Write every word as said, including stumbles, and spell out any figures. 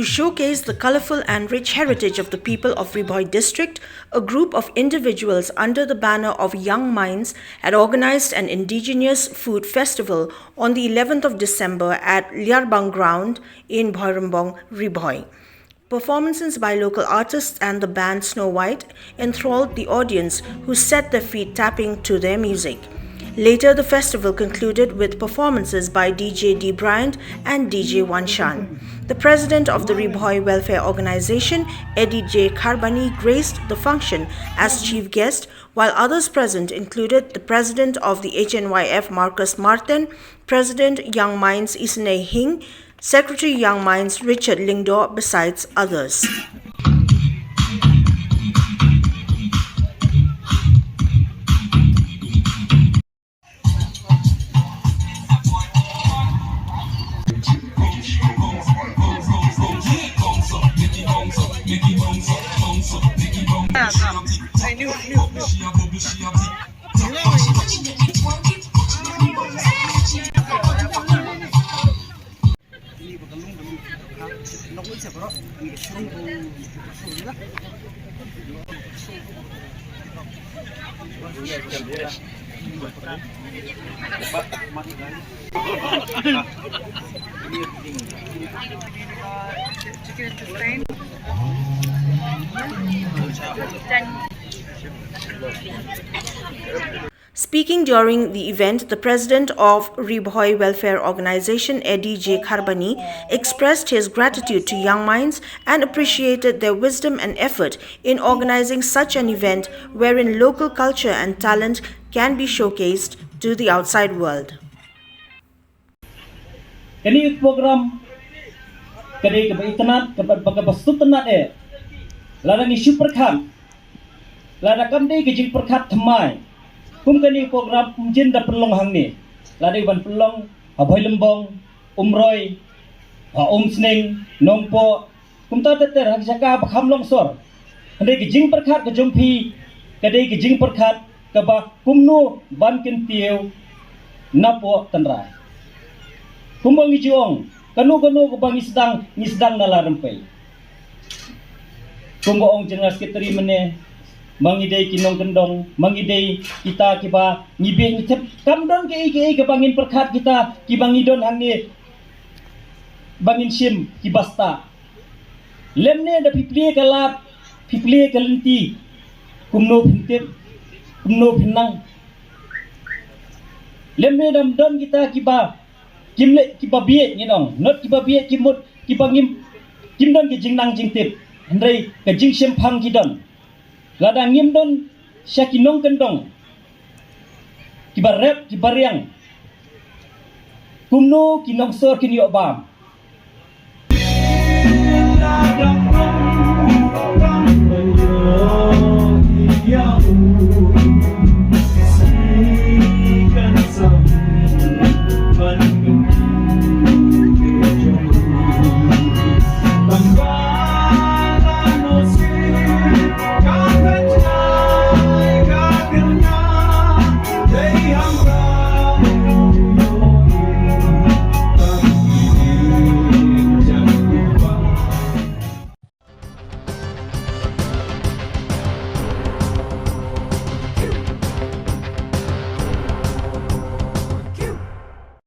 To showcase the colorful and rich heritage of the people of Ri Bhoi district, a group of individuals under the banner of Young Minds had organized an indigenous food festival on the eleventh of December at Liarbang Ground in Bhoirymbong, Ri Bhoi. Performances by local artists and the band Snow White enthralled the audience, who set their feet tapping to their music. Later, the festival concluded with performances by D J D Bryant and D J Wanshan. The president of the Ri Bhoi Welfare Organization, Eddie J Kharbani, graced the function as chief guest, while others present included the president of the H N Y F, Marcus Martin, President Young Minds, Isnei Hing, Secretary Young Minds, Richard Lyngdoh, besides others. Speaking during the event, the president of Ri Bhoi Welfare Organization, Eddie J Kharbani, expressed his gratitude to Young Minds and appreciated their wisdom and effort in organizing such an event wherein local culture and talent can be showcased to the outside world. Kane ka program ka dei kaba itynnad, kaba, kaba sngewtynnad eh. Lada ngi shu pyrkhat, lada kam dei ka jingpyrkhat thymmai, kum kane ka program ym jin da pynlong hangne. Lada ban pynlong ha Bhoirymbong, Umroi, ha Umsning, Nongpoh, kumta ter ter ha ki jaka ba kham longsor. Hynrei ka jingpyrkhat ka jong phi ka dei ka jingpyrkhat kaba kumno ban kyntiew napoh tynrai. Kumba ngi ju ong, kano kano kaba ngi sdang, ngi sdang na la rympei. Kumba ong General Secretary mynne, ma ngi dei ki nongkyndong, ma ngi dei kita kiba ngi bieit ngi tip, kam don kaei kaei kaba ngin pyrkhat kita kiba ngi don hangne ba ngin shim kiba stad. Lymne da phi plie ka lad, phi plie ka lynti, kumno phin tip, kumno phin nang. Lymne da ym don kita kiba, kim leh kiba bieit, ngin ong, not kiba bieit, ki mut kiba ngim, kim don ki jingnang jingtip, hynrei ka jingshemphang ki don. Lada ngim don sha ki nongkyndong kiba rep kiba riang, kumno ki nongsor kin ïoh bam?